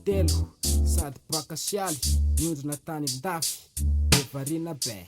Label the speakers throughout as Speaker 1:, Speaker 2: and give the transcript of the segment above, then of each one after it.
Speaker 1: telo sady baka sialy niondrona tany andafy de variana be.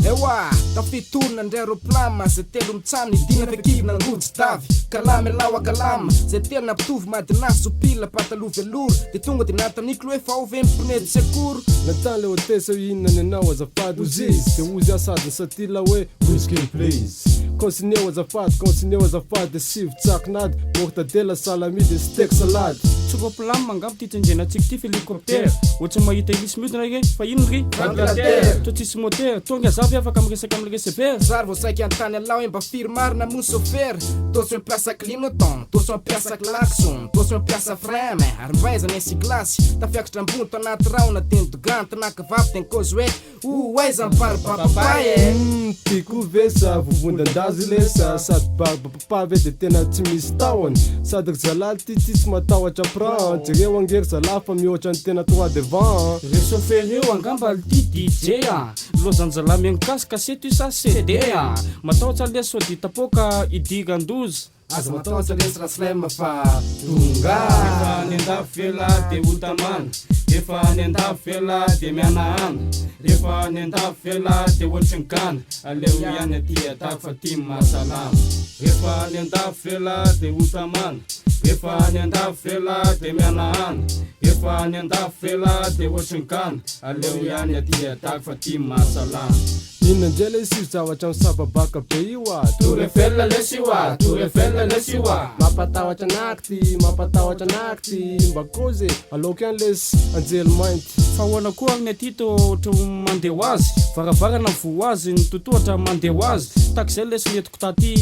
Speaker 1: Ewa! Tafitorina ndray roplama zay telo mitsam nidina fekibo nangojy tavy kalama ialahy wa kalama zay telo nampitovy madina sopila pataloha velours de tonga de nanontaniako hoe fa ao ve ny pneu de secours?
Speaker 2: Nanontany le hotesse hoe inona ny anao azafady ozy izy de ozy aho sady nisatila hoe whisky please Consigneo azafady consigneo azafady de sivy tsakinady mortadella salami de steak salady.
Speaker 3: Tsy roplam angamba ity tsingenatsika ity fa helicoptera. Ohatry ny mahita hélice mihodina re fa ino ry?
Speaker 1: Ventilateur.
Speaker 3: Toa tsisy motera. Tonga za ve afaka miresaka amin'ilay receveur?
Speaker 1: Zary vao saika hanontany anlah hoe mba firy marina moa ny sôfera? Toa tsy mampiasa clignotant, toa tsy mampiasa klaxon, toa tsy mampiasa frein à main, ary mba aiza ny essuie-glace? Tafiakatra ambony tanaty rahona teny Dogan, tinaka vavy teny kôzy hoe Ho aiza ny baribapapa e?
Speaker 2: Humm tiako ve sa vovondandazy lesa sady baribapapa ve de tena tsy misy tahony sady ry zalahy ty tsisy matahotra pran jereo ange ry zalahy fa mihoatra ny tena trois devant an.
Speaker 3: Reo chauffeur reo angamba lty DJ a! Lozan-jalahy mihaino casque seto io sa CD a! Matahotra lesy sao dia tapoaka idiran-doza.
Speaker 1: Aza matahotra lesy Raslem fa tonga.
Speaker 3: Efa any andafy ve lah de ho tamana Efa any andafy ve lah de mihanahana Refa any andafy ve lah de ohatry ny gana Aleo ihany aty Dago fa ty mahasalama Refa any andafy ve lah de ho tamana Refa any andafy ve lah de mihanahana Refa any andafy ve lah de ohatry ny gana Aleo ihany aty Dago fa ty mahasalama.
Speaker 2: Inona indray lesy io zavatra misababaka be io a!
Speaker 3: Tour Eiffel lesy io a! Tour Eiffel lesy io a!
Speaker 2: Mampatahotra anah ty, mampatahotra anah ty, mba kôzy e! Aleoko ihany lesy anjely mainty.
Speaker 3: Fa ahoana koa ary ny aty tô ohatry ny mandeha ho azy, varavarana mivoha ho azy, ny totohatra mandeha ho azy, takizay lesy ny entiko taty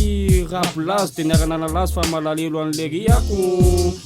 Speaker 3: rabolazy de niara-nanalazy fa malalelo an'lery ako.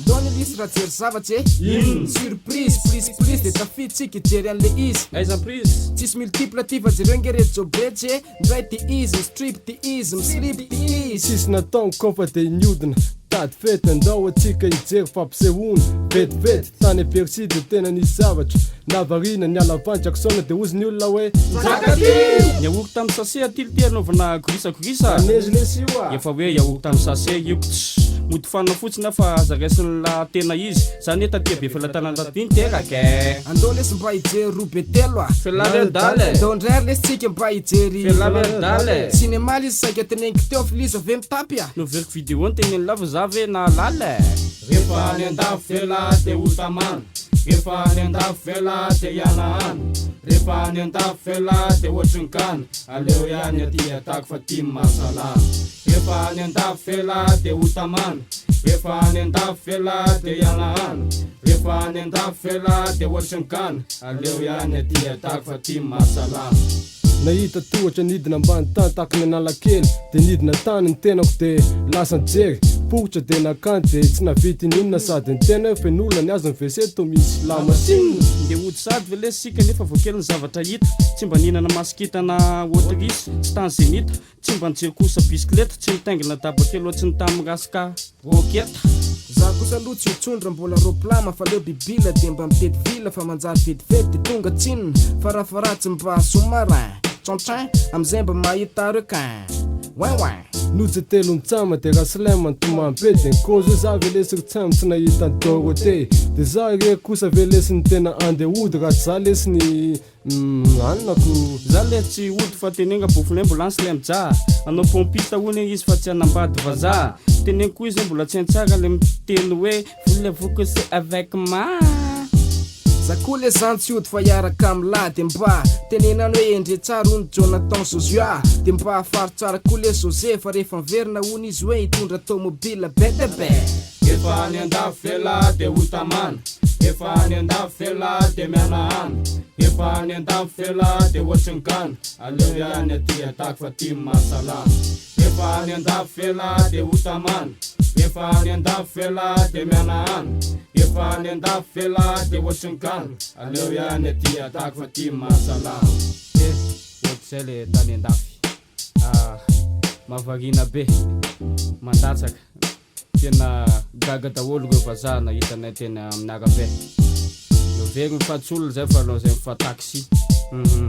Speaker 1: Ndao ny lisy raha jery zavatra e!
Speaker 3: Inona?
Speaker 1: Surprise, prise prise de tafiditsika hijery an'le izy.
Speaker 3: Aiza prise?
Speaker 1: Tsisy multiple aty fa jereo nge reto jobetsy e! Ndray ty izy mi-strip ty izy mi-slip ty izy.
Speaker 2: Tsisy nataony kôfa de niodina tady fety andao atsika hijery fampisehoana vetivety tany Bercy de tena nisy zavatra nahavariana niala avy any Jackson de hozy ny olona hoe
Speaker 3: Njaka ty! Yaourt amin'ny sachet aty lty anaovana gorisagorisa a!
Speaker 2: Manezy lesy io a!
Speaker 3: Efa hoe yaourt amin'ny sachet io kts! Mody fanina fotsiny aho fa aza raisin'lah tena izy, za anie taty Befelatanana taty niteraka eh!
Speaker 1: Andao lesy mba hijery roa be telo a!
Speaker 3: F'elah ve adala e!
Speaker 1: Ndao ndray ary lesy tsika mba hijery.
Speaker 3: F'elah ve adala e!
Speaker 1: Cinéma l'izy saika teneniko teo f'iza ve mitapy a!
Speaker 3: Noveriko vidéo ny tenenin'lah fa za ve nahalala e! Rehefa any andafy ve lah te ho tamana Rehefa any andafy ve lah te hihanahana Rehefa any andafy ve lah te ohatry ny gana Aleo ihany aty Dago fa ty mahasalama Rehefa any andafy ve lah te ho tamana Rehefa any andafy ve lah te hihanahana Rehefa any andafy ve lah te ohatry ny gana Aleo ihany aty Dago fa ty mahasalama.
Speaker 2: Nahita tohatra nidina ambany tany tahaka ny Analakely de nidina tany ny tenako de lasa nijery poritra de nakany de tsy nahavita ininona sady niteny hoe feno olona ny azy ny WC toa misy lamasinina.
Speaker 3: Ndeha hody sady ve lesy isika nefa vao kely ny zavatra hita Tsy mba nihinana masikita na autriche tsy tany zenith Tsy mba nijery course bisikileta tsy nitaingina daba kely ohatry ny tamin'ny raska roquette.
Speaker 1: Za kosa aloha tsy ho tsondra mbola roplama fa leo bibila de mba mitety vila fa manjary vetivety de tonga tsinona farafaharatsiny mba sous marin tchon-tchin amizay mba mahita requin ouin ouin.
Speaker 2: Nojy telo nitsama de raslem nitomany be de nikozy hoe za ve lesy ry tsam tsy nahita an'i Dorothée de za irery kosa ve lesy ny tena andeha hody raha tsy za lesy ny Humm anona ko.
Speaker 3: Za le tsy hody fa tenenga bofonay mbola any slem ja hanao pompiste hono izy fa tsy hanambady vazaha teneniko koa izy hoe mbola tsy hainy tsara le miteny hoe voulez vous coucher avec moi.
Speaker 1: Za koa le zany tsy hody fa hiaraka amlah de mba tenenano hoe endre tsara hono Jonathan Josua de mba hafaro tsara koa le Jose fa rehefa miverina hono izy hoe hitondra tomobile be de be.
Speaker 3: Efa any andafy ve lah de ho tamana Efa any andafy ve lah de mihanahana Efa any andafy ve lah de ohatry ny gana Aleo ihany aty Dago fa ty mahasalama Efa any andafy ve lah de ho tamana Efa any andafy ve lah de mihanahana Efa any andafy ve lah de ohatry ny gana Aleo ihany aty Dago fa ty mahasalama. Eh, ohatr'izay le tany andafy. Ah, mahavariana be, mandatsaka. Tena gaga daholo ireo vazaha nahita anay teny amin'ny arabe. Noveriny fa tsy olona izay fa lazainy fa taxi. Hum.